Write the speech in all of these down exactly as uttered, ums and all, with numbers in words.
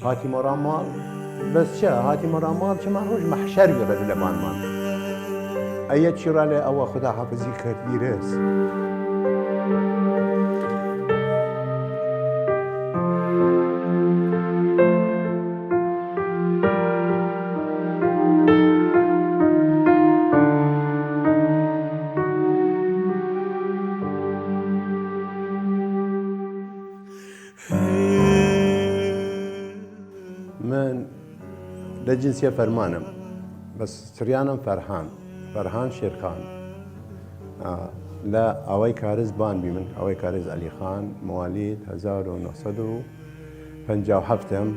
هاتیمە ڕاماڵ. بەس چە؟ هاتیمە ڕاماڵ، چەمە ڕووژ مەحشەر بێ بەر لەبانمان. ئەیە چی ڕا لێ ئەوە خوداحافزی کرد دیرس. من لە جنسیە فەرمانم، بەس چریانم فەرهان، فەرهان شێرخان. ئا، لە ئاوای کارز بان بی من، ئاوای کارز عەلی خان، موالید هەزار و نۆ سەد و پەنجا و هەفتم.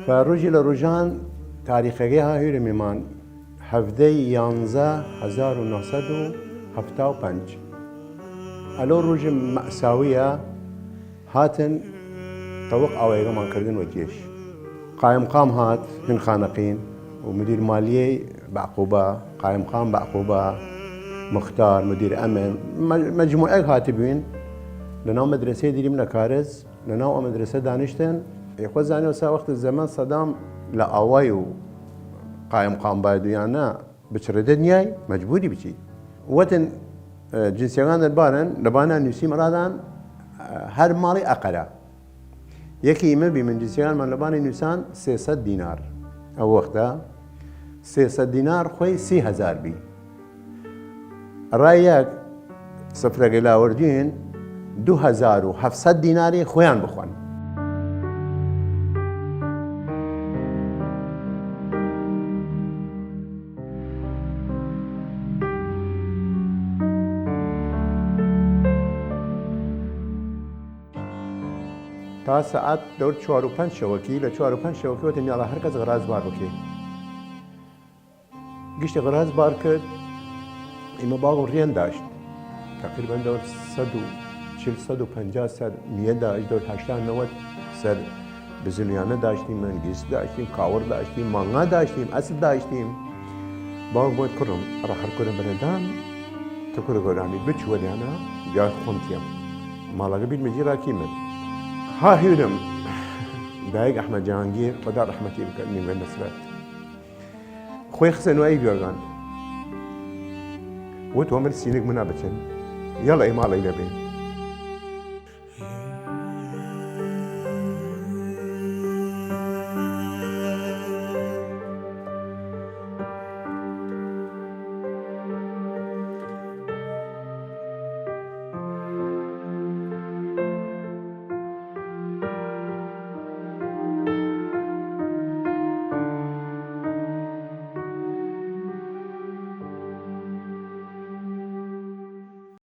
فە ڕوژی لە ڕوژان تاریخەگەی ها هیرمیمان، هەڤدەی یانزە هەزار و نۆ سەد و هەفتا و پەنج. ئەلۆ ڕوژ مەئساویە، هاتن تەوق ئاوایگەمان کردن وە جێش. قایمقام هات، هن خانەقین و مدیر مالیەی بەعقوبە، قایمقام بەعقوبە، مختار، مدیر ئەمن، مە-، مەجموعەک هاتبوین لە ناو مەدرسەی دیریم لە کارز، لە ناو ئە مەدرسە دانیشتن. ئێ خۆ زانیەوە سا وەخت زەمەن سەدام لە ئاوای و قایمقام باید و یانە بچڕێدە نیای، مەجبوری بچی. وەتن، ئە، جنسیەگان دەربارن، لەبانە نووسیم ڕادان، ئە، هەر ماڵی ئەقەرە. یەکی ئیمە بی من جنسیەگانمان لەبانی نووسان سێ سەد دینار. ئەو وەختە سێ سەد دینار خۆی سی هەزار بی. ڕای یەک سفرەگەی لاوردین دو هەزار و هەفت سەد دیناری خۆیان بخوەن. تا سەعات دەور چوار و پەنج شەوەکی، لە چوار و پەنج شەوەکی وەتن یاڵا هەر کەس غراز بار بکێ. گشت غراز بار کرد، ئیمە باغ و ڕیەن داشت. تقریبا دەور سەد و چل، سەد و پەنجا سەر میە داشت، دەور هەشتا نەوەد سەر بزنیانە داشتیم، من گیس داشتیم، کاوڕ داشتیم، مانگا داشتیم، ئەسپ داشتیم. باوگ بۆت کوڕم، ئەڕا هەر کورە بەرەدان، تە کورە گۆرانی بچ وەلیانە، جا خۆم تیم. ماڵەگە بیت مەجی ڕاکی من. ها هیورم، دایگ ئەحمەد جەهانگیر، خدا ڕەحمەتی بکەن، نیوگە نەسرەت. خوەی خسە نوایی بیۆگان. وت وە مر سینگ منا بچن. یەڵە ئەی ماڵەی لەبێ.